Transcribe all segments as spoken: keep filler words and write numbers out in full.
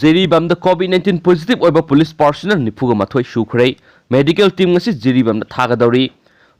ꯖꯤꯔꯤꯕꯥꯝꯗ COVID nineteen positive ꯑꯣꯏꯕ police personnel ꯅꯤꯐꯨꯒ ꯃꯥꯊꯣꯏ ꯁꯨꯈ꯭ꯔꯦ꯫ Medical team ꯉꯁꯤ ꯖꯤꯔꯤꯕꯥꯝꯗ ꯊꯥꯒꯗꯧꯔꯤ꯫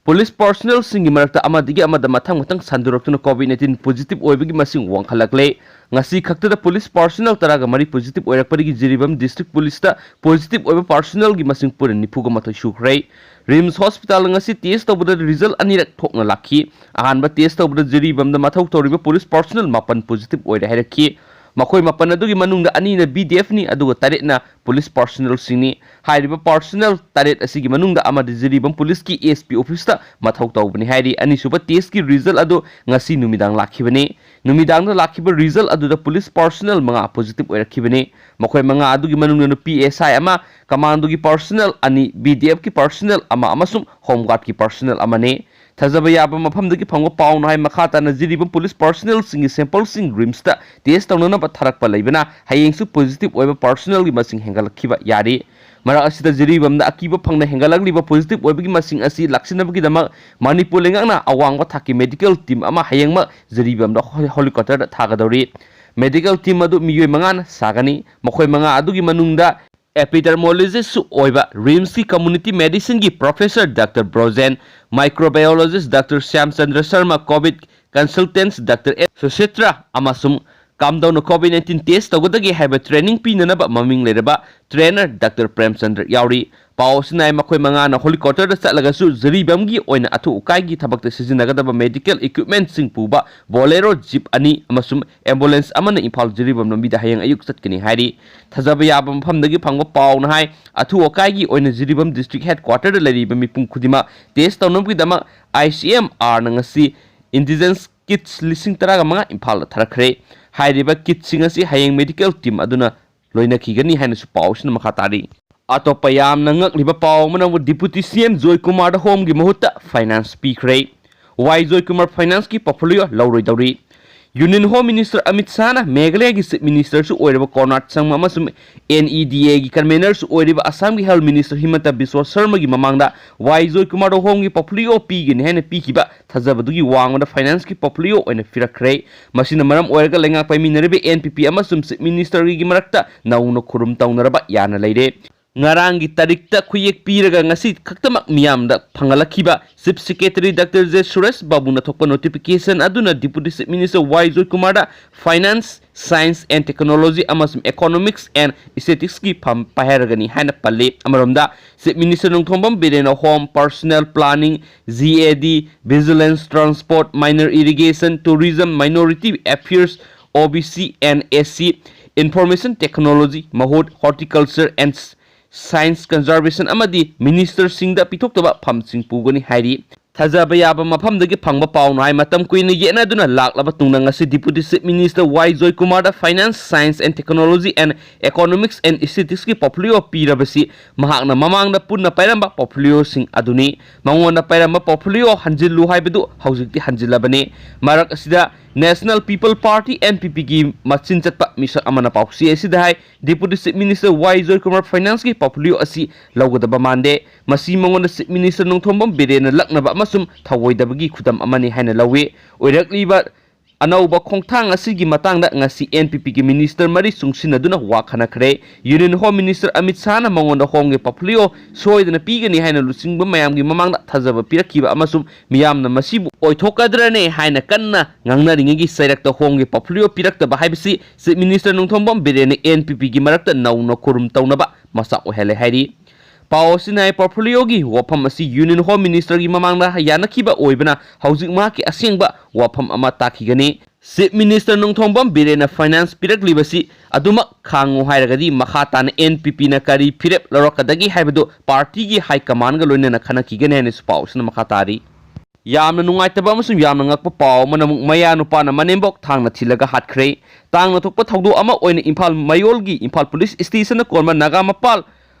Police personnelꯁꯤꯡꯒꯤ ꯃꯔꯛꯇ ꯑꯃꯗꯒꯤ ꯑꯃꯗ ꯃꯊꯪ ꯃꯊꯪ ꯁꯟꯗꯣꯔꯛꯇꯨꯅ COVID nineteen positive ꯑꯣꯏꯕꯒꯤ ꯃꯁꯤꯡ ꯋꯥꯡꯈꯠꯂꯛꯂꯦ꯫ ꯉꯁꯤ ꯈꯛꯇꯗ police personnel ꯇꯔꯥꯒ ꯃꯔꯤ positive ꯑꯣꯏꯔꯛꯄꯗꯒꯤ ꯖꯤꯔꯤꯕꯥꯝ district policeꯇ positive ꯑꯣꯏꯕ personnelꯒꯤ ꯃꯁꯤꯡ ꯄꯨꯟꯅ ꯅꯤꯐꯨꯒ ꯃꯥꯊꯣꯏ ꯁꯨꯈ꯭ꯔꯦ꯫ RIMS hospital ꯉꯁꯤ test ꯇꯧꯕꯗ result ꯑꯅꯤꯔꯛ ꯊꯣꯛꯅ ꯂꯥꯛꯈꯤ꯫ ꯑꯍꯥꯟꯕ test ꯇꯧꯕꯗ ꯖꯤꯔꯤꯕꯥꯝꯗ ꯃꯊꯧ ꯇꯧꯔꯤꯕ police personnel ꯃꯥꯄꯟ positive ꯑꯣꯏꯔꯦ ꯍꯥꯏꯔꯛꯈꯤ꯫ ꯃꯈꯣꯏ ꯃꯥꯄꯟ ꯑꯗꯨꯒꯤ ꯃꯅꯨꯡꯗ ꯑꯅꯤꯅ BDFꯅꯤ, ꯑꯗꯨꯒ ꯇꯔꯦꯠꯅ police personnelꯁꯤꯡꯅꯤ꯫ ꯍꯥꯏꯔꯤꯕ personnel ꯇꯔꯦꯠ ꯑꯁꯤꯒꯤ ꯃꯅꯨꯡꯗ ꯑꯃꯗꯤ ꯖꯤꯔꯤꯕꯥꯝ policeꯀꯤ SP officeꯇ ꯃꯊꯧ ꯇꯧꯕꯅꯤ ꯍꯥꯏꯔꯤ꯫ ꯑꯅꯤꯁꯨꯕ testꯀꯤ result ꯑꯗꯨ ꯉꯁꯤ ꯅꯨꯃꯤꯗꯥꯡ ꯂꯥꯛꯈꯤꯕꯅꯤ꯫ ꯅꯨꯃꯤꯗꯥꯡꯗ ꯂꯥꯛꯈꯤꯕ result ꯑꯗꯨꯗ police personnel ꯃꯉꯥ positive ꯑꯣꯏꯔꯛꯈꯤꯕꯅꯤ꯫ ꯃꯈꯣꯏ ꯃꯉꯥ ꯑꯗꯨꯒꯤ ꯃꯅꯨꯡꯗ ꯅꯨꯄꯤ SI ꯑꯃ, commandoꯒꯤ personnel ꯑꯅꯤ, BDFꯀꯤ personnel ꯑꯃ ꯑꯃꯁꯨꯡ home guardꯀꯤ personnel ꯑꯃꯅꯤ꯫ ꯊꯥꯖꯕ ꯌꯥꯕ ꯃꯐꯝꯗꯒꯤ ꯐꯪꯕ ꯄꯥꯎꯅ ꯍꯥꯏ, ꯃꯈꯥ ꯇꯥꯅ ꯖꯤꯔꯤꯕꯥꯝ police personnelꯁꯤꯡꯒꯤ sampleꯁꯤꯡ RIMSꯇ test ꯇꯧꯅꯅꯕ ꯊꯥꯔꯛꯄ ꯂꯩꯕꯅ, ꯍꯌꯦꯡꯁꯨ positive ꯑꯣꯏꯕ personnelꯒꯤ ꯃꯁꯤꯡ ꯍꯦꯟꯒꯠꯂꯛꯈꯤꯕ ꯌꯥꯔꯤ꯫ ꯃꯔꯛ ꯑꯁꯤꯗ ꯖꯤꯔꯤꯕꯥꯝꯗ ꯑꯀꯤꯕ ꯐꯪꯅ ꯍꯦꯟꯒꯠꯂꯛꯂꯤꯕ positive ꯑꯣꯏꯕꯒꯤ ꯃꯁꯤꯡ ꯑꯁꯤ ꯂꯥꯛꯁꯤꯟꯅꯕꯒꯤꯗꯃꯛ ꯃꯅꯤꯄꯨꯔ ꯂꯩꯉꯥꯛꯅ ꯑꯋꯥꯡꯕ ꯊꯥꯛꯀꯤ medical team ꯑꯃ ꯍꯌꯦꯡꯃꯛ ꯖꯤꯔꯤꯕꯥꯝꯗ helicopterꯗ ꯊꯥꯒꯗꯧꯔꯤ꯫ Medical team ꯑꯗꯨ ꯃꯤꯑꯣꯏ ꯃꯉꯥꯅ ꯁꯥꯒꯅꯤ꯫ ꯃꯈꯣꯏ ꯃꯉꯥ ꯑꯗꯨꯒꯤ ꯃꯅꯨꯡꯗ epidermologistꯁꯨ ꯑꯣꯏꯕ RIMSꯀꯤ community medicineꯒꯤ professor Doctor Brojen, microbiologist Doctor ꯁ꯭ꯌꯥꯝꯆꯟꯗ꯭ꯔ Sharma, COVID consultants Doctor ꯑꯦꯁ ꯁꯨꯁꯤꯇ꯭ꯔ ꯑꯃꯁꯨꯡ ꯀꯝꯗꯧꯅ COVID nineteen test ꯇꯧꯒꯗꯒꯦ ꯍꯥꯏꯕ training ꯄꯤꯅꯅꯕ ꯃꯃꯤꯡ ꯂꯩꯔꯕ trainer Doctor ꯄ꯭ꯔꯦꯝꯆꯟꯗ꯭ꯔ ꯌꯥꯎꯔꯤ꯫ ꯄꯥꯎ ꯑꯁꯤꯅ ꯍꯥꯏ, ꯃꯈꯣꯏ ꯃꯉꯥꯅ helicopterꯗ ꯆꯠꯂꯒꯁꯨ ꯖꯤꯔꯤꯕꯥꯝꯒꯤ ꯑꯣꯏꯅ ꯑꯊꯨ ꯑꯀꯥꯏꯒꯤ ꯊꯕꯛꯇ ꯁꯤꯖꯤꯟꯅꯒꯗꯕ medical equipmentꯁꯤꯡ ꯄꯨꯕ Bolero jeep ꯑꯅꯤ ꯑꯃꯁꯨꯡ ambulance ꯑꯃꯅ ꯏꯝꯐꯥꯜ ꯖꯤꯔꯤꯕꯥꯝ ꯂꯝꯕꯤꯗ ꯍꯌꯦꯡ ꯑꯌꯨꯛ ꯆꯠꯀꯅꯤ ꯍꯥꯏꯔꯤ꯫ ꯊꯥꯖꯕ ꯌꯥꯕ ꯃꯐꯝꯗꯒꯤ ꯐꯪꯕ ꯄꯥꯎꯅ ꯍꯥꯏ, ꯑꯊꯨ ꯑꯀꯥꯏꯒꯤ ꯑꯣꯏꯅ ꯖꯤꯔꯤꯕꯥꯝ district headquarterꯗ ꯂꯩꯔꯤꯕ ꯃꯤꯄꯨꯝ ꯈꯨꯗꯤꯡꯃꯛ test ꯇꯧꯅꯕꯒꯤꯗꯃꯛ ICMRꯅ ꯉꯁꯤ indigenous kits ꯂꯤꯁꯤꯡ ꯇꯔꯥꯒ ꯃꯉꯥ ꯏꯝꯐꯥꯜꯗ ꯊꯥꯔꯛꯈ꯭ꯔꯦ꯫ ꯍꯥꯏꯔꯤꯕ kitꯁꯤꯡ ꯑꯁꯤ ꯍꯌꯦꯡ medical team ꯑꯗꯨꯅ ꯂꯣꯏꯅꯈꯤꯒꯅꯤ ꯍꯥꯏꯅꯁꯨ ꯄꯥꯎ ꯑꯁꯤꯅ ꯃꯈꯥ ꯇꯥꯔꯤ꯫ ꯑꯇꯣꯞꯄ ꯌꯥꯝꯅ ꯉꯛꯂꯤꯕ ꯄꯥꯎ ꯑꯃꯅ Deputy CM ꯖꯣꯏꯀꯨꯃꯥꯔꯗ homeꯒꯤ ꯃꯍꯨꯠꯇ finance ꯄꯤꯈ꯭ꯔꯦ꯫ ꯋꯥꯏ Joykumar financeꯀꯤ portfolio ꯂꯧꯔꯣꯏꯗꯧꯔꯤ꯫ Union Home Minister Amit Shahꯅ ꯃꯦꯘꯥꯂꯌꯒꯤ Chief Ministerꯁꯨ ꯑꯣꯏꯔꯤꯕ ꯀꯣꯅꯔꯥꯗ ꯁꯪꯃ ꯑꯃꯁꯨꯡ NEDAꯒꯤ convenerꯁꯨ ꯑꯣꯏꯔꯤꯕ ꯑꯁꯥꯝꯒꯤ Health Minister ꯍꯤꯃꯟꯇ ꯕꯤꯁ꯭ꯋ ꯁꯔꯃꯒꯤ ꯃꯃꯥꯡꯗ ꯋꯥꯏ ꯖꯣꯏꯀꯨꯃꯥꯔꯗ ꯍꯣꯝꯒꯤ portfolio ꯄꯤꯒꯅꯤ ꯍꯥꯏꯅ ꯄꯤꯈꯤꯕ ꯊꯥꯖꯕꯗꯨꯒꯤ ꯋꯥꯡꯃꯗ financeꯀꯤ portfolio ꯑꯣꯏꯅ ꯄꯤꯔꯛꯈ꯭ꯔꯦ꯫ ꯃꯁꯤꯅ ꯃꯔꯝ ꯑꯣꯏꯔꯒ ꯂꯩꯉꯥꯛ ꯄꯥꯏꯃꯤꯟꯅꯔꯤꯕ NPP ꯑꯃꯁꯨꯡ Chief Ministerꯒꯤ ꯃꯔꯛꯇ ꯅꯧꯅ ꯈꯨꯔꯨꯝ ꯇꯧꯅꯔꯕ ꯌꯥꯅ ꯂꯩꯔꯦ꯫ ꯉꯔꯥꯡꯒꯤ ꯇꯥꯔꯤꯛꯇ ꯈꯨꯌꯦꯛ ꯄꯤꯔꯒ ꯉꯁꯤ ꯈꯛꯇꯃꯛ ꯃꯤꯌꯥꯝꯗ ꯐꯪꯍꯜꯂꯛꯈꯤꯕ Chief Secretary Doctor J Suresh ꯕꯥꯕꯨꯅ ꯊꯣꯛꯄ notification ꯑꯗꯨꯅ Deputy Chief Minister Y ꯖꯣꯏꯀꯨꯃꯥꯔꯗ Finance, Science and Technology ꯑꯃꯁꯨꯡ Economics and Statisticsꯀꯤ ꯐꯝ ꯄꯥꯏꯍꯔꯒꯅꯤ ꯍꯥꯏꯅ ꯄꯜꯂꯤ꯫ ꯑꯃꯔꯣꯝꯗ, Chief Minister Nongthombam ꯕꯤꯔꯦꯟꯅ Home, Personnel Planning, GAD, Vigilance, Transport, Minor Irrigation, Tourism, Minority Affairs, OBC and SC, Information Technology, ꯃꯍꯨꯠ, Horticulture and Science Conservation ꯑꯃꯗꯤ Ministerꯁꯤꯡꯗ ꯄꯤꯊꯣꯛꯇꯕ ꯐꯝꯁꯤꯡ ꯄꯨꯒꯅꯤ ꯍꯥꯏꯔꯤ꯫ ꯊꯥꯖꯕ ꯌꯥꯕ ꯃꯐꯝꯗꯒꯤ ꯐꯪꯕ ꯄꯥꯎꯅ ꯍꯥꯏ, ꯃꯇꯝ ꯀꯨꯏꯅ ꯌꯦꯠꯅꯗꯨꯅ ꯂꯥꯛꯂꯕ ꯇꯨꯡꯗ ꯉꯁꯤ Deputy Chief Minister Y ꯖꯣꯏꯀꯨꯃꯥꯔꯗ Finance, Science and Technology and Economics and Statisticsꯀꯤ portfolio ꯄꯤꯔꯕꯁꯤ ꯃꯍꯥꯛꯅ ꯃꯃꯥꯡꯗ ꯄꯨꯟꯅ ꯄꯥꯏꯔꯝꯕ portfolioꯁꯤꯡ ꯑꯗꯨꯅꯤ꯫ ꯃꯉꯣꯟꯗ ꯄꯥꯏꯔꯝꯕ portfolio ꯍꯟꯖꯤꯜꯂꯨ ꯍꯥꯏꯕꯗꯨ ꯍꯧꯖꯤꯛꯇꯤ ꯍꯟꯖꯤꯜꯂꯕꯅꯤ꯫ ꯃꯔꯛ ꯑꯁꯤꯗ National People Party, NPPꯒꯤ ꯃꯆꯤꯟ ꯆꯠꯄ ꯃꯤꯁꯛ ꯑꯃꯅ ꯄꯥꯎꯆꯦ ꯑꯁꯤꯗ ꯍꯥꯏ, Deputy Chief Minister ꯋꯥꯏ ꯖꯣꯏꯀꯨꯃꯥꯔ Financeꯀꯤ portfolio ꯑꯁꯤ ꯂꯧꯒꯗꯕ ꯃꯥꯟꯗꯦ꯫ ꯃꯁꯤ ꯃꯉꯣꯟꯗ Chief Minister ꯅꯣꯡꯊꯣꯝꯕꯝ ꯕꯤꯔꯦꯟꯅ ꯂꯛꯅꯕ ꯑꯃꯁꯨꯡ ꯊꯧꯑꯣꯏꯗꯕꯒꯤ ꯈꯨꯗꯝ ꯑꯃꯅꯤ ꯍꯥꯏꯅ ꯂꯧꯏ꯫ ꯑꯣꯏꯔꯛꯂꯤꯕ ꯑꯅꯧꯕ ꯈꯣꯡꯊꯥꯡ ꯑꯁꯤꯒꯤ ꯃꯇꯥꯡꯗ ꯉꯁꯤ NPPꯒꯤ Minister ꯃꯔꯤ ꯆꯨꯡꯁꯤꯟꯅꯗꯨꯅ ꯋꯥ ꯈꯟꯅꯈ꯭ꯔꯦ꯫ Union Home Minister ꯑꯃꯤꯠ ꯁꯥꯍꯅ ꯃꯉꯣꯟꯗ Homeꯒꯤ portfolio ꯁꯣꯏꯗꯅ ꯄꯤꯒꯅꯤ ꯍꯥꯏꯅ ꯂꯨꯆꯤꯡꯕ ꯃꯌꯥꯝꯒꯤ ꯃꯃꯥꯡꯗ ꯊꯥꯖꯕ ꯄꯤꯔꯛꯈꯤꯕ ꯑꯃꯁꯨꯡ ꯃꯤꯌꯥꯝꯅ ꯃꯁꯤꯕꯨ ꯑꯣꯏꯊꯣꯛꯀꯗ꯭ꯔꯅꯦ ꯍꯥꯏꯅ ꯀꯟꯅ ꯉꯥꯡꯅꯔꯤꯉꯩꯒꯤ ꯆꯩꯔꯛꯇ Homeꯒꯤ portfolio ꯄꯤꯔꯛꯇꯕ ꯍꯥꯏꯕꯁꯤ Chief Minister ꯅꯣꯡꯊꯣꯝꯕꯝ ꯕꯤꯔꯦꯟꯅ NPPꯒꯤ ꯃꯔꯛꯇ ꯅꯧꯅ ꯈꯨꯔꯨꯝ ꯇꯧꯅꯕ ꯃꯆꯥꯛ ꯑꯣꯏꯍꯜꯂꯦ ꯍꯥꯏꯔꯤ꯫ ꯄꯥꯎ ꯑꯁꯤꯅ ꯍꯥꯏ, portfolioꯒꯤ ꯋꯥꯐꯝ ꯑꯁꯤ Union Home Ministerꯒꯤ ꯃꯃꯥꯡꯗ ꯌꯥꯅꯈꯤꯕ ꯑꯣꯏꯕꯅ ꯍꯧꯖꯤꯛ ꯃꯍꯥꯛꯀꯤ ꯑꯁꯦꯡꯕ ꯋꯥꯐꯝ ꯑꯃ ꯇꯥꯈꯤꯒꯅꯤ꯫ Chief Minister ꯅꯣꯡꯊꯣꯝꯕꯝ ꯕꯤꯔꯦꯟꯅ finance ꯄꯤꯔꯛꯂꯤꯕꯁꯤ ꯑꯗꯨꯃꯛ ꯈꯥꯡꯉꯨ ꯍꯥꯏꯔꯒꯗꯤ ꯃꯈꯥ ꯇꯥꯅ NPPꯅ ꯀꯔꯤ ꯐꯤꯔꯦꯞ ꯂꯧꯔꯛꯀꯗꯒꯦ ꯍꯥꯏꯕꯗꯨ partyꯒꯤ high commandꯒ ꯂꯣꯏꯅꯅ ꯈꯟꯅꯈꯤꯒꯅꯤ ꯍꯥꯏꯅꯁꯨ ꯄꯥꯎ ꯑꯁꯤꯅ ꯃꯈꯥ ꯇꯥꯔꯤ꯫ ꯌꯥꯝꯅ ꯅꯨꯡꯉꯥꯏꯇꯕ ꯑꯃꯁꯨꯡ ꯌꯥꯝꯅ ꯉꯛꯄ ꯄꯥꯎ ꯑꯃꯅ ꯑꯃꯨꯛ ꯃꯌꯥ ꯅꯨꯄꯥꯅ ꯃꯅꯦꯝꯕꯣꯛ ꯊꯥꯡꯅ ꯊꯤꯜꯂꯒ ꯍꯥꯠꯈ꯭ꯔꯦ꯫ ꯇꯥꯡꯅ ꯊꯣꯛꯄ ꯊꯧꯗꯣꯛ ꯑꯃ ꯑꯣꯏꯅ ꯏꯝꯐꯥꯜ ꯃꯌꯣꯜꯒꯤ ꯏꯝꯐꯥꯜ Police Stationꯗ ꯀꯣꯟꯕ ꯅꯥꯒꯥ ꯃꯄꯥꯜ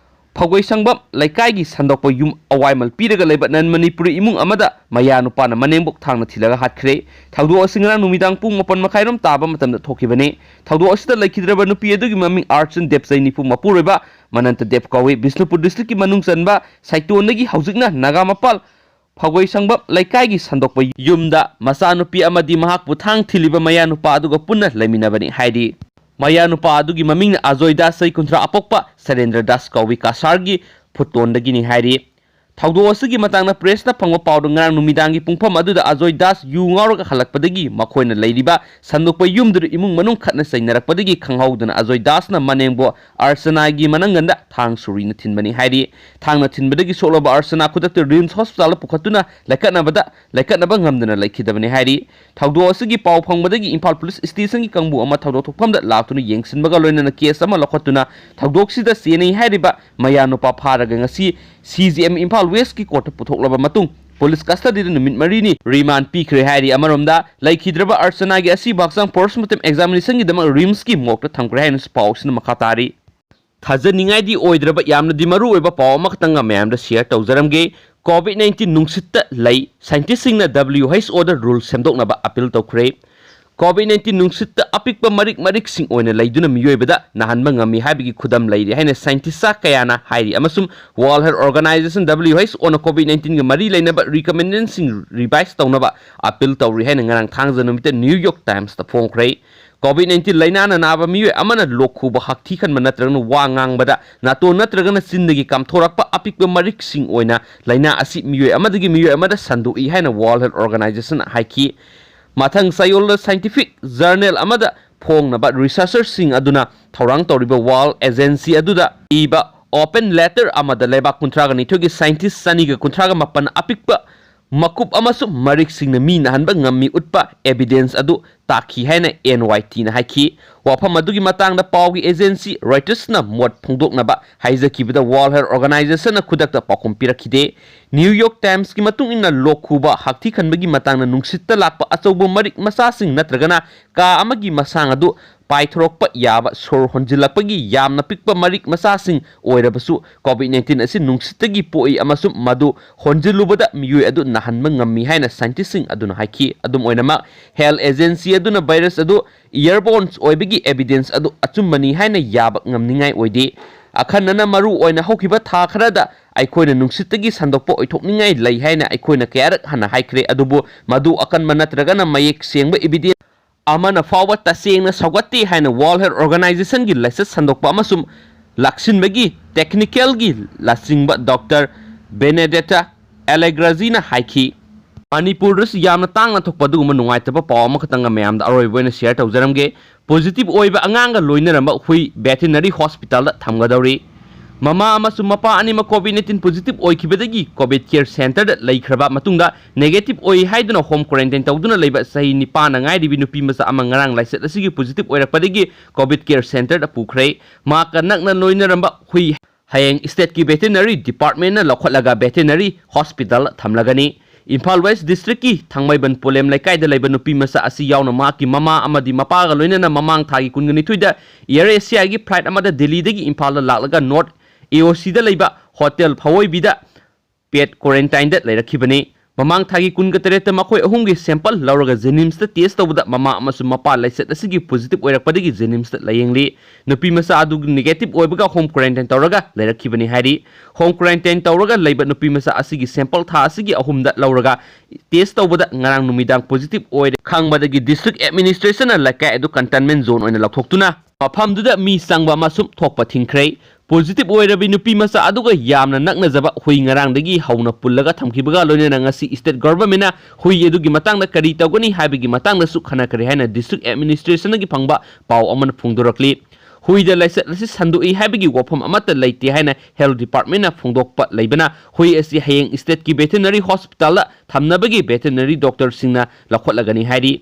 ꯐꯧꯒꯣꯏꯁꯪꯕꯝ ꯂꯩꯀꯥꯏꯒꯤ ꯁꯟꯗꯣꯛꯄ ꯌꯨꯝ ꯑꯋꯥꯏꯃꯜ ꯄꯤꯔꯒ ꯂꯩꯕ ꯅꯟ ꯃꯅꯤꯄꯨꯔꯤ ꯏꯃꯨꯡ ꯑꯃꯗ ꯃꯌꯥ ꯅꯨꯄꯥꯅ ꯃꯅꯦꯝꯕꯣꯛ ꯊꯥꯡꯅ ꯊꯤꯜꯂꯒ ꯍꯥꯠꯈ꯭ꯔꯦ꯫ ꯊꯧꯗꯣꯛ ꯑꯁꯤ ꯉꯔꯥꯡ ꯅꯨꯃꯤꯗꯥꯡ ꯄꯨꯡ ꯃꯥꯄꯟ ꯃꯈꯥꯏꯔꯣꯝ ꯇꯥꯕ ꯃꯇꯝꯗ ꯊꯣꯛꯈꯤꯕꯅꯤ꯫ ꯊꯧꯗꯣꯛ ꯑꯁꯤꯗ ꯂꯩꯈꯤꯗ꯭ꯔꯕ ꯅꯨꯄꯤ ꯑꯗꯨꯒꯤ ꯃꯃꯤꯡ ꯑꯥꯔꯆꯟ ꯗꯦꯕ, ꯆꯍꯤ ꯅꯤꯐꯨ, ꯃꯄꯨꯔꯣꯏꯕ ꯃꯅꯟꯇ ꯗꯦꯕ ꯀꯧꯏ꯫ ꯕꯤꯁꯅꯨꯄꯨꯔ ꯗꯤꯁꯇ꯭ꯔꯤꯛꯀꯤ ꯃꯅꯨꯡ ꯆꯟꯕ ꯁꯥꯏꯇꯣꯟꯗꯒꯤ ꯍꯧꯖꯤꯛꯅ ꯅꯥꯒꯥꯃꯄꯥꯜ ꯐꯧꯒꯣꯏꯁꯪꯕꯝ ꯂꯩꯀꯥꯏꯒꯤ ꯁꯟꯗꯣꯛꯄ ꯌꯨꯝꯗ ꯃꯆꯥꯅꯨꯄꯤ ꯑꯃꯗꯤ ꯃꯍꯥꯛꯄꯨ ꯊꯥꯡ ꯊꯤꯜꯂꯤꯕ ꯃꯌꯥ ꯅꯨꯄꯥ ꯑꯗꯨꯒ ꯄꯨꯟꯅ ꯂꯩꯃꯤꯟꯅꯕꯅꯤ ꯍꯥꯏꯔꯤ꯫ ꯃꯌꯥ ꯅꯨꯄꯥ ꯑꯗꯨꯒꯤ ꯃꯃꯤꯡꯅ ꯑꯖꯣꯏ ꯗꯥꯁ, ꯆꯍꯤ ꯀꯨꯟꯊ꯭ꯔꯥ, ꯑꯄꯣꯛꯄ ꯁꯔꯦꯟꯗ꯭ꯔ ꯗꯥꯁ ꯀꯧꯏ, ꯀꯁꯥꯔꯒꯤ ꯐꯨꯇꯣꯟꯗꯒꯤꯅꯤ ꯍꯥꯏꯔꯤ꯫ ꯊꯧꯗꯣꯛ ꯑꯁꯤꯒꯤ ꯃꯇꯥꯡꯗ ꯄ꯭ꯔꯦꯁꯅ ꯐꯪꯕ ꯄꯥꯎꯗ ꯉꯔꯥꯡ ꯅꯨꯃꯤꯗꯥꯡꯒꯤ ꯄꯨꯡꯐꯝ ꯑꯗꯨꯗ ꯑꯖꯣꯏ ꯗꯥꯁ ꯌꯨ ꯉꯥꯎꯔꯒ ꯍꯜꯂꯛꯄꯗꯒꯤ ꯃꯈꯣꯏꯅ ꯂꯩꯔꯤꯕ ꯁꯟꯗꯣꯛꯄ ꯌꯨꯝꯗꯨꯗ ꯏꯃꯨꯡ ꯃꯅꯨꯡ ꯈꯠꯅ ꯆꯩꯅꯔꯛꯄꯗꯒꯤ ꯈꯪꯍꯧꯗꯅ ꯑꯖꯣꯏ ꯗꯥꯁꯅ ꯃꯅꯦꯝꯕꯣꯛ ꯑꯔꯆꯅꯥꯒꯤ ꯃꯅꯪꯒꯟꯗ ꯊꯥꯡ ꯁꯨꯔꯤꯅ ꯊꯤꯟꯕꯅꯤ ꯍꯥꯏꯔꯤ꯫ ꯊꯥꯡꯅ ꯊꯤꯟꯕꯗꯒꯤ ꯁꯣꯛꯂꯕ ꯑꯔꯆꯅꯥ ꯈꯨꯗꯛꯇ ꯔꯤꯝꯁ ꯍꯣꯁꯄꯤꯇꯥꯜꯗ ꯄꯨꯈꯠꯇꯨꯅ ꯂꯩꯈꯠꯅꯕꯗ, ꯂꯩꯈꯠꯅꯕ ꯉꯝꯗꯅ ꯂꯩꯈꯤꯗꯕꯅꯤ ꯍꯥꯏꯔꯤ꯫ ꯊꯧꯗꯣꯛ ꯑꯁꯤꯒꯤ ꯄꯥꯎ ꯐꯪꯕꯗꯒꯤ ꯏꯝꯐꯥꯜ ꯄꯨꯂꯤꯁ ꯁ꯭ꯇꯦꯁꯟꯒꯤ ꯀꯥꯡꯕꯨ ꯑꯃ ꯊꯧꯗꯣꯛ ꯊꯣꯛꯐꯝꯗ ꯂꯥꯛꯇꯨꯅ ꯌꯦꯡꯁꯤꯟꯕꯒ ꯂꯣꯏꯅꯅ ꯀꯦꯁ ꯑꯃ ꯂꯧꯈꯠꯇꯨꯅ ꯊꯧꯗꯣꯛꯁꯤꯗ ꯆꯦꯟꯅꯩ ꯍꯥꯏꯔꯤꯕ ꯃꯌꯥ ꯅꯨꯄꯥ ꯐꯥꯔꯒ ꯉꯁꯤ ꯁꯤ ꯖꯤ ꯑꯦꯝ ꯏꯝꯐꯥꯜ ꯋꯦꯁꯀꯤ ꯀꯣꯔꯠꯇ ꯄꯨꯊꯣꯛꯂꯕ ꯃꯇꯨꯡ ꯄꯨꯂꯤꯁ ꯀꯁꯇꯗꯤꯗ ꯅꯨꯃꯤꯠ ꯃꯔꯤꯅꯤ ꯔꯤꯃꯥꯟ ꯄꯤꯈ꯭ꯔꯦ ꯍꯥꯏꯔꯤ꯫ ꯑꯃꯔꯣꯝꯗ ꯂꯩꯈꯤꯗ꯭ꯔꯕ ꯑꯔꯆꯅꯥꯒꯤ ꯑꯁꯤꯕ ꯍꯛꯆꯥꯡ ꯄꯣꯁꯃꯣꯔꯇꯦꯝ ꯑꯦꯛꯖꯥꯃꯤꯅꯦꯁꯟꯒꯤꯗꯃꯛ ꯔꯤꯝꯁꯀꯤ ꯃꯣꯔꯒꯇ ꯊꯝꯈ꯭ꯔꯦ ꯍꯥꯏꯅꯁꯨ ꯄꯥꯎꯁꯤꯅ ꯃꯈꯥ ꯇꯥꯔꯤ꯫ ꯊꯥꯖꯅꯤꯡꯉꯥꯏꯗꯤ ꯑꯣꯏꯗ꯭ꯔꯕ ꯌꯥꯝꯅꯗꯤ ꯃꯔꯨ ꯑꯣꯏꯕ ꯄꯥꯎ ꯑꯃꯈꯛꯇꯪꯒ ꯃꯌꯥꯝꯗ ꯁꯤꯌꯔ ꯇꯧꯖꯔꯝꯒꯦ꯫ ꯀꯣꯚꯤꯗ ꯅꯥꯏꯟꯇꯤꯟ ꯅꯨꯡꯁꯤꯠꯇ ꯂꯩ꯫ ꯁꯥꯏꯟꯇꯤꯁꯁꯤꯡꯅ ꯗꯕ꯭ꯂꯤꯌꯨ ꯑꯩꯆ ꯑꯣꯗ ꯔꯨꯜ ꯁꯦꯝꯗꯣꯛꯅꯕ ꯑꯄꯤꯜ ꯇꯧꯈ꯭ꯔꯦ꯫ ꯀꯣꯚꯤꯗ ꯅꯥꯏꯟꯇꯤꯟ ꯅꯨꯡꯁꯤꯠꯇ ꯑꯄꯤꯛꯄ ꯃꯔꯤꯛ ꯃꯔꯤꯛꯁꯤꯡ ꯑꯣꯏꯅ ꯂꯩꯗꯨꯅ ꯃꯤꯑꯣꯏꯕꯗ ꯅꯥꯍꯟꯕ ꯉꯝꯃꯤ ꯍꯥꯏꯕꯒꯤ ꯈꯨꯗꯝ ꯂꯩꯔꯤ ꯍꯥꯏꯅ ꯁꯥꯏꯟꯇꯤꯁ ꯀꯌꯥꯅ ꯍꯥꯏꯔꯤ ꯑꯃꯁꯨꯡ ꯋꯥꯔꯜꯗ ꯍꯦꯜꯊ ꯑꯣꯔꯒꯅꯥꯏꯖꯦꯁꯟ, ꯗꯕ꯭ꯂꯤꯌꯨ ꯑꯩꯆ ꯑꯣꯅ ꯀꯣꯚꯤꯗ ꯅꯥꯏꯟꯇꯤꯟꯒ ꯃꯔꯤ ꯂꯩꯅꯕ ꯔꯤꯀꯃꯦꯟꯗꯦꯁꯟꯁꯤꯡ ꯔꯤꯚꯥꯏꯁ ꯇꯧꯅꯕ ꯑꯄꯤꯜ ꯇꯧꯔꯤ ꯍꯥꯏꯅ ꯉꯔꯥꯡ ꯊꯥꯡꯖ ꯅꯨꯃꯤꯠꯇ ꯅ꯭ꯌꯨ ꯌꯣꯔꯛ ꯇꯥꯏꯝꯁꯇ ꯐꯣꯡꯈ꯭ꯔꯦ꯫ ꯀꯣꯚꯤꯗ ꯅꯥꯏꯟꯇꯤꯟ ꯂꯥꯏꯅꯥꯅ ꯅꯥꯕ ꯃꯤꯑꯣꯏ ꯑꯃꯅ ꯂꯣꯛ ꯈꯨꯕ, ꯍꯛꯊꯤ ꯈꯟꯕ ꯅꯠꯇ꯭ꯔꯒꯅ ꯋꯥ ꯉꯥꯡꯕꯗ ꯅꯥꯇꯣꯟ ꯅꯠꯇ꯭ꯔꯒꯅ ꯆꯤꯟꯗꯒꯤ ꯀꯥꯝꯊꯣꯔꯛꯄ ꯑꯄꯤꯛꯄ ꯃꯔꯤꯛꯁꯤꯡ ꯑꯣꯏꯅ ꯂꯥꯏꯅꯥ ꯑꯁꯤ ꯃꯤꯑꯣꯏ ꯑꯃꯗꯒꯤ ꯃꯤꯑꯣꯏ ꯑꯃꯗ ꯁꯟꯗꯣꯛꯏ ꯍꯥꯏꯅ ꯋꯥꯔꯜꯗ ꯍꯦꯜꯊ ꯑꯣꯔꯒꯅꯥꯏꯖꯦꯁꯟꯅ ꯍꯥꯏꯈꯤ꯫ ꯃꯊꯪ ꯆꯌꯣꯜꯗ ꯁꯥꯏꯟꯇꯤꯐꯤꯛ ꯖꯔꯅꯦꯜ ꯑꯃꯗ ꯐꯣꯡꯅꯕ ꯔꯤꯁꯔꯆꯔꯁꯤꯡ ꯑꯗꯨꯅ ꯊꯧꯔꯥꯡ ꯇꯧꯔꯤꯕ ꯋꯥꯔꯜꯗ ꯑꯦꯖꯦꯟꯁꯤ ꯑꯗꯨꯗ ꯏꯕ ꯑꯣꯄꯦꯟ ꯂꯦꯇꯔ ꯑꯃꯗ ꯂꯩꯕꯥꯛ ꯀꯨꯟꯊ꯭ꯔꯥꯒ ꯅꯤꯊꯣꯏꯒꯤ ꯁꯥꯏꯟꯇꯤꯁ ꯆꯅꯤꯒ ꯀꯨꯟꯊ꯭ꯔꯥꯒ ꯃꯥꯄꯟ ꯑꯄꯤꯛꯄ ꯃꯀꯨꯞ ꯑꯃꯁꯨꯡ ꯃꯔꯤꯛꯁꯤꯡꯅ ꯃꯤ ꯅꯥꯍꯟꯕ ꯉꯝꯃꯤ ꯎꯠꯄ ꯑꯦꯚꯤꯗꯦꯟꯁ ꯑꯗꯨ ꯇꯥꯛꯈꯤ ꯍꯥꯏꯅ ꯑꯦꯟ ꯋꯥꯏ ꯇꯤꯅ ꯍꯥꯏꯈꯤ꯫ ꯋꯥꯐꯝ ꯑꯗꯨꯒꯤ ꯃꯇꯥꯡꯗ ꯄꯥꯎꯒꯤ ꯑꯦꯖꯦꯟꯁꯤ ꯔꯣꯏꯇꯔꯁꯅ ꯃꯣꯠ ꯐꯣꯡꯗꯣꯛꯅꯕ ꯍꯥꯏꯖꯈꯤꯕꯗ ꯋꯥꯔꯜꯗ ꯍꯦꯜꯊ ꯑꯣꯔꯒꯅꯥꯏꯖꯦꯁꯟꯅ ꯈꯨꯗꯛꯇ ꯄꯥꯎꯈꯨꯝ ꯄꯤꯔꯛꯈꯤꯗꯦ꯫ ꯅ꯭ꯌꯨ ꯌꯣꯔꯛ ꯇꯥꯏꯝꯁꯀꯤ ꯃꯇꯨꯡ ꯏꯟꯅ ꯂꯣꯛ ꯈꯨꯕ, ꯍꯥꯛꯊꯤ ꯈꯟꯕꯒꯤ ꯃꯇꯥꯡꯗ ꯅꯨꯡꯁꯤꯠꯇ ꯂꯥꯛꯄ ꯑꯆꯧꯕ ꯃꯔꯤꯛ ꯃꯆꯥꯁꯤꯡ ꯅꯠꯇ꯭ꯔꯒꯅ ꯀꯥ ꯑꯃꯒꯤ ꯃꯁꯥꯡ ꯑꯗꯨ ꯄꯥꯏꯊꯣꯔꯛꯄ ꯌꯥꯕ ꯁꯣꯔ ꯍꯣꯟꯖꯤꯜꯂꯛꯄꯒꯤ ꯌꯥꯝꯅ ꯄꯤꯛꯄ ꯃꯔꯤꯛ ꯃꯆꯥꯁꯤꯡ ꯑꯣꯏꯔꯕꯁꯨ COVID nineteen ꯑꯁꯤ ꯅꯨꯡꯁꯤꯠꯇꯒꯤ ꯄꯣꯛꯏ ꯑꯃꯁꯨꯡ ꯃꯗꯨ ꯍꯣꯟꯖꯤꯜꯂꯨꯕꯗ ꯃꯤꯑꯣꯏ ꯑꯗꯨ ꯅꯥꯍꯟꯕ ꯉꯝꯃꯤ ꯍꯥꯏꯅ scientistꯁꯤꯡ ꯑꯗꯨꯅ ꯍꯥꯏꯈꯤ꯫ ꯑꯗꯨꯝ ꯑꯣꯏꯅꯃꯛ, health agency ꯑꯗꯨꯅ virus ꯑꯗꯨ airborne ꯑꯣꯏꯕꯒꯤ evidence ꯑꯗꯨ ꯑꯆꯨꯝꯕꯅꯤ ꯍꯥꯏꯅ ꯌꯥꯕ ꯉꯝꯅꯤꯡꯉꯥꯏ ꯑꯣꯏꯗꯦ꯫ ꯑꯈꯟꯅꯅ ꯃꯔꯨ ꯑꯣꯏꯅ ꯍꯧꯈꯤꯕ ꯊꯥ ꯈꯔꯗ ꯑꯩꯈꯣꯏꯅ ꯅꯨꯡꯁꯤꯠꯇꯒꯤ ꯁꯟꯗꯣꯛꯄ ꯑꯣꯏꯊꯣꯛꯅꯤꯡꯉꯥꯏ ꯂꯩ ꯍꯥꯏꯅ ꯑꯩꯈꯣꯏꯅ ꯀꯌꯥꯔꯛ ꯍꯟꯅ ꯍꯥꯏꯈ꯭ꯔꯦ, ꯑꯗꯨꯕꯨ ꯃꯗꯨ ꯑꯀꯟꯕ ꯅꯠꯇ꯭ꯔꯒꯅ ꯃꯌꯦꯛ ꯁꯦꯡꯕ evidence ꯑꯃꯅ ꯐꯥꯎꯕ ꯇꯁꯦꯡꯅ ꯁꯧꯒꯠꯇꯦ ꯍꯥꯏꯅ World Health Organizationꯒꯤ ꯂꯥꯏꯆꯠ ꯁꯟꯗꯣꯛꯄ ꯑꯃꯁꯨꯡ ꯂꯥꯛꯁꯤꯟꯕꯒꯤ technicalꯒꯤ ꯂꯥꯆꯤꯡꯕ Doctor Benedetta Allegrezzꯤꯅ ꯍꯥꯏꯈꯤ꯫ ꯃꯅꯤꯄꯨꯔꯗꯁꯨ ꯌꯥꯝꯅ ꯇꯥꯡꯅ ꯊꯣꯛꯄ ꯑꯗꯨꯒꯨꯝꯕ ꯅꯨꯡꯉꯥꯏꯇꯕ ꯄꯥꯎ ꯑꯃꯈꯛꯇꯪꯒ ꯃꯌꯥꯝꯗ ꯑꯔꯣꯏꯕ ꯑꯣꯏꯅ share ꯇꯧꯖꯔꯝꯒꯦ꯫ Positive ꯑꯣꯏꯕ ꯑꯉꯥꯡꯒ ꯂꯣꯏꯅꯔꯝꯕ ꯍꯨꯏ veterinary hospitalꯗ ꯊꯝꯒꯗꯧꯔꯤ꯫ ꯃꯃꯥ ꯑꯃꯁꯨꯡ ꯃꯄꯥ ꯑꯅꯤꯃꯛ COVID nineteen positive ꯑꯣꯏꯈꯤꯕꯗꯒꯤ COVID care centreꯗ ꯂꯩꯈ꯭ꯔꯕ ꯃꯇꯨꯡꯗ negative ꯑꯣꯏ ꯍꯥꯏꯗꯨꯅ home quarantine ꯇꯧꯗꯨꯅ ꯂꯩꯕ ꯆꯍꯤ ꯅꯤꯄꯥꯟꯅ ꯉꯥꯏꯔꯤꯕꯤ ꯅꯨꯄꯤ ꯃꯆꯥ ꯑꯃ ꯉꯔꯥꯡ ꯂꯥꯏꯆꯠ ꯑꯁꯤꯒꯤ positive ꯑꯣꯏꯔꯛꯄꯗꯒꯤ COVID care centreꯗ ꯄꯨꯈ꯭ꯔꯦ꯫ ꯃꯍꯥꯛꯀ ꯅꯛꯅ ꯂꯣꯏꯅꯔꯝꯕ ꯍꯨꯏ ꯍꯌꯦꯡ stateꯀꯤ veterinary departmentꯅ ꯂꯧꯈꯠꯂꯒ veterinary hospitalꯗ ꯊꯝꯂꯒꯅꯤ꯫ ꯏꯝꯐꯥꯜ West Districtꯀꯤ ꯊꯥꯡꯃꯩꯕꯟ ꯄꯣꯂꯦꯝ ꯂꯩꯀꯥꯏꯗ ꯂꯩꯕ ꯅꯨꯄꯤ ꯃꯆꯥ ꯑꯁꯤ ꯌꯥꯎꯅ ꯃꯍꯥꯛꯀꯤ ꯃꯃꯥ ꯑꯃꯗꯤ ꯃꯄꯥꯒ ꯂꯣꯏꯅꯅ ꯃꯃꯥꯡ ꯊꯥꯒꯤ ꯀꯨꯟꯒ ꯅꯤꯊꯣꯏꯗ Air Asiaꯒꯤ flight ꯑꯃꯗ ꯗꯦꯜꯂꯤꯗꯒꯤ ꯏꯝꯐꯥꯜꯗ ꯂꯥꯛꯂꯒ North AOCꯗ ꯂꯩꯕ Hotel ꯐꯋꯣꯏꯕꯤꯗ pet quarantineꯗ ꯂꯩꯔꯛꯈꯤꯕꯅꯤ꯫ ꯃꯃꯥꯡ ꯊꯥꯒꯤ ꯀꯨꯟꯒ ꯇꯔꯦꯠꯇ ꯃꯈꯣꯏ ꯑꯍꯨꯝꯒꯤ sample ꯂꯧꯔꯒ JNIMSꯇ test ꯇꯧꯕꯗ ꯃꯃꯥ ꯑꯃꯁꯨꯡ ꯃꯄꯥ ꯂꯥꯏꯆꯠ ꯑꯁꯤꯒꯤ positive ꯑꯣꯏꯔꯛꯄꯗꯒꯤ JNIMSꯇ ꯂꯥꯌꯦꯡꯂꯤ꯫ ꯅꯨꯄꯤ ꯃꯆꯥ ꯑꯗꯨ negative ꯑꯣꯏꯕꯒ home quarantine ꯇꯧꯔꯒ ꯂꯩꯔꯛꯈꯤꯕꯅꯤ ꯍꯥꯏꯔꯤ꯫ Home quarantine ꯇꯧꯔꯒ ꯂꯩꯕ ꯅꯨꯄꯤ ꯃꯆꯥ ꯑꯁꯤꯒꯤ sample ꯊꯥ ꯑꯁꯤꯒꯤ ꯑꯍꯨꯝꯗ ꯂꯧꯔꯒ test ꯇꯧꯕꯗ ꯉꯔꯥꯡ ꯅꯨꯃꯤꯗꯥꯡ positive ꯑꯣꯏꯔꯦ ꯈꯪꯕꯗꯒꯤ district administrationꯅ ꯂꯩꯀꯥꯏ ꯑꯗꯨ containment zone ꯑꯣꯏꯅ ꯂꯥꯎꯊꯣꯛꯇꯨꯅ ꯃꯐꯝꯗꯨꯗ ꯃꯤ ꯆꯪꯕ ꯑꯃꯁꯨꯡ ꯊꯣꯛꯄ ꯊꯤꯡꯈ꯭ꯔꯦ꯫ Positive ꯑꯣꯏꯔꯕꯤ ꯅꯨꯄꯤ ꯃꯆꯥ ꯑꯗꯨꯒ ꯌꯥꯝꯅ ꯅꯛꯅꯖꯕ ꯍꯨꯏ ꯉꯔꯥꯡꯗꯒꯤ ꯍꯧꯅ ꯄꯨꯜꯂꯒ ꯊꯝꯈꯤꯕꯒ ꯂꯣꯏꯅꯅ ꯉꯁꯤ state governmentꯅ ꯍꯨꯏ ꯑꯗꯨꯒꯤ ꯃꯇꯥꯡꯗ ꯀꯔꯤ ꯇꯧꯒꯅꯤ ꯍꯥꯏꯕꯒꯤ ꯃꯇꯥꯡꯗꯁꯨ ꯈꯟꯅꯈ꯭ꯔꯦ ꯍꯥꯏꯅ district administrationꯗꯒꯤ ꯐꯪꯕ ꯄꯥꯎ ꯑꯃꯅ ꯐꯣꯡꯗꯣꯔꯛꯂꯤ꯫ ꯍꯨꯏꯗ ꯂꯥꯏꯆꯠ ꯑꯁꯤ ꯁꯟꯗꯣꯛꯏ ꯍꯥꯏꯕꯒꯤ ꯋꯥꯐꯝ ꯑꯃꯠꯇ ꯂꯩꯇꯦ ꯍꯥꯏꯅ health departmentꯅ ꯐꯣꯡꯗꯣꯛꯄ ꯂꯩꯕꯅ ꯍꯨꯏ ꯑꯁꯤ ꯍꯌꯦꯡ stateꯀꯤ veterinary hospitalꯗ ꯊꯝꯅꯕꯒꯤ veterinary doctorꯁꯤꯡꯅ ꯂꯧꯈꯠꯂꯒꯅꯤ ꯍꯥꯏꯔꯤ꯫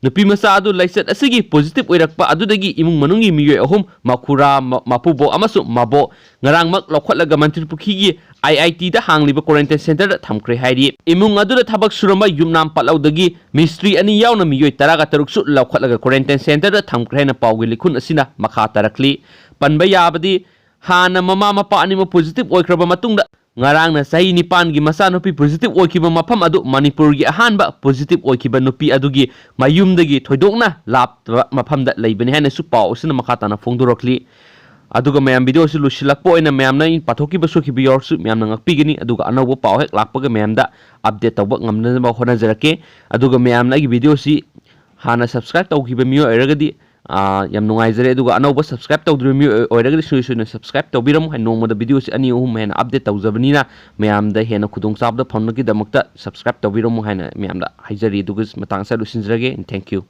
ꯅꯨꯄꯤ ꯃꯆꯥ ꯑꯗꯨ ꯂꯥꯏꯆꯠ ꯑꯁꯤꯒꯤ positive ꯑꯣꯏꯔꯛꯄ ꯑꯗꯨꯗꯒꯤ ꯏꯃꯨꯡ ꯃꯅꯨꯡꯒꯤ ꯃꯤꯑꯣꯏ ꯑꯍꯨꯝ, ꯃꯈꯨꯔꯥ, ꯃ-, ꯃꯄꯨꯕꯣꯛ ꯑꯃꯁꯨꯡ ꯃꯕꯣꯛ, ꯉꯔꯥꯡꯃꯛ ꯂꯧꯈꯠꯂꯒ ꯃꯟꯇ꯭ꯔꯤꯄꯨꯈ꯭ꯔꯤꯒꯤ I I T the ꯍꯥꯡꯂꯤꯕ quarantine centre ꯗ ꯊꯝꯈ꯭ꯔꯦ ꯍꯥꯏꯔꯤ꯫ ꯏꯃꯨꯡ ꯑꯗꯨꯗ ꯊꯕꯛ ꯁꯨꯔꯝꯕ ꯌꯨꯝꯅꯥꯝ ꯄꯠꯂꯧꯗꯒꯤ ꯃꯤꯁꯇ꯭ꯔꯤ ꯑꯅꯤ ꯌꯥꯎꯅ ꯃꯤꯑꯣꯏ ꯇꯔꯥꯒ ꯇꯔꯨꯛꯁꯨ ꯂꯧꯈꯠꯂꯒ quarantine centre ꯗ ꯊꯝꯈ꯭ꯔꯦ ꯍꯥꯏꯅ ꯄꯥꯎꯒꯤ ꯂꯤꯈꯨꯟ ꯑꯁꯤꯅ ꯃꯈꯥ ꯇꯥꯔꯛꯂꯤ꯫ ꯄꯟꯕ ꯌꯥꯕꯗꯤ, ꯍꯥꯟꯅ ꯃꯃꯥ ꯃꯄꯥ ꯑꯅꯤꯃꯛ positive ꯑꯣꯏꯈ꯭ꯔꯕ ꯃꯇꯨꯡꯗ, ꯉꯔꯥꯡꯅ ꯆꯍꯤ ꯅꯤꯄꯥꯟꯒꯤ ꯃꯆꯥꯅꯨꯄꯤ positive ꯑꯣꯏꯈꯤꯕ ꯃꯐꯝ ꯑꯗꯨ ꯃꯅꯤꯄꯨꯔꯒꯤ ꯑꯍꯥꯟꯕ positive ꯑꯣꯏꯈꯤꯕ ꯅꯨꯄꯤ ꯑꯗꯨꯒꯤ ꯃꯌꯨꯝꯗꯒꯤ ꯊꯣꯏꯗꯣꯛꯅ ꯂꯥꯞꯇꯕ ꯃꯐꯝꯗ ꯂꯩꯕꯅꯤ ꯍꯥꯏꯅꯁꯨ ꯄꯥꯎ ꯑꯁꯤꯅ ꯃꯈꯥ ꯇꯥꯅ ꯐꯣꯡꯗꯣꯔꯛꯂꯤ꯫ ꯑꯗꯨꯒ ꯃꯌꯥꯝ, video ꯑꯁꯤ ꯂꯣꯏꯁꯤꯜꯂꯛꯄ ꯑꯣꯏꯅ ꯃꯌꯥꯝꯅ ꯑꯩꯅ ꯄꯥꯊꯣꯛꯈꯤꯕ ꯁꯣꯏꯈꯤꯕ ꯌꯥꯎꯔꯁꯨ ꯃꯌꯥꯝꯅ ꯉꯥꯛꯄꯤꯒꯅꯤ, ꯑꯗꯨꯒ ꯑꯅꯧꯕ ꯄꯥꯎ ꯍꯦꯛ ꯂꯥꯛꯄꯒ ꯃꯌꯥꯝꯗ update ꯇꯧꯕ ꯉꯝꯅꯅꯕ ꯍꯣꯠꯅꯖꯔꯛꯀꯦ꯫ ꯑꯗꯨꯒ ꯃꯌꯥꯝꯅ ꯑꯩꯒꯤ video ꯑꯁꯤ ꯍꯥꯟꯅ subscribe ꯇꯧꯈꯤꯕ ꯃꯤꯑꯣꯏ ꯑꯣꯏꯔꯒꯗꯤ, ꯑꯥ, ꯌꯥꯝ ꯅꯨꯡꯉꯥꯏꯖꯔꯦ꯫ ꯑꯗꯨꯒ ꯑꯅꯧꯕ subscribe ꯇꯧꯗ꯭ꯔꯤꯕ ꯃꯤꯑꯣꯏ ꯑꯣꯏꯔꯒꯗꯤ ꯁꯣꯏ ꯁꯣꯏꯗꯅ subscribe ꯇꯧꯕꯤꯔꯝꯃꯨ꯫ ꯍꯥꯏ, ꯅꯣꯡꯃꯗ video ꯁꯤ ꯑꯅꯤ ꯑꯍꯨꯝ ꯍꯦꯟꯅ update ꯇꯧꯖꯕꯅꯤꯅ ꯃꯌꯥꯝꯗ ꯍꯦꯟꯅ ꯈꯨꯗꯣꯡꯆꯥꯕꯗ ꯐꯪꯅꯕꯒꯤꯗꯃꯛꯇ subscribe ꯇꯧꯕꯤꯔꯝꯃꯨ ꯍꯥꯏꯅ ꯃꯌꯥꯝꯗ ꯍꯥꯏꯖꯔꯤ꯫ ꯑꯗꯨꯒ ꯃꯇꯥꯡ ꯑꯁꯤꯗ ꯂꯣꯏꯁꯤꯟꯖꯔꯒꯦ꯫ Thank you꯫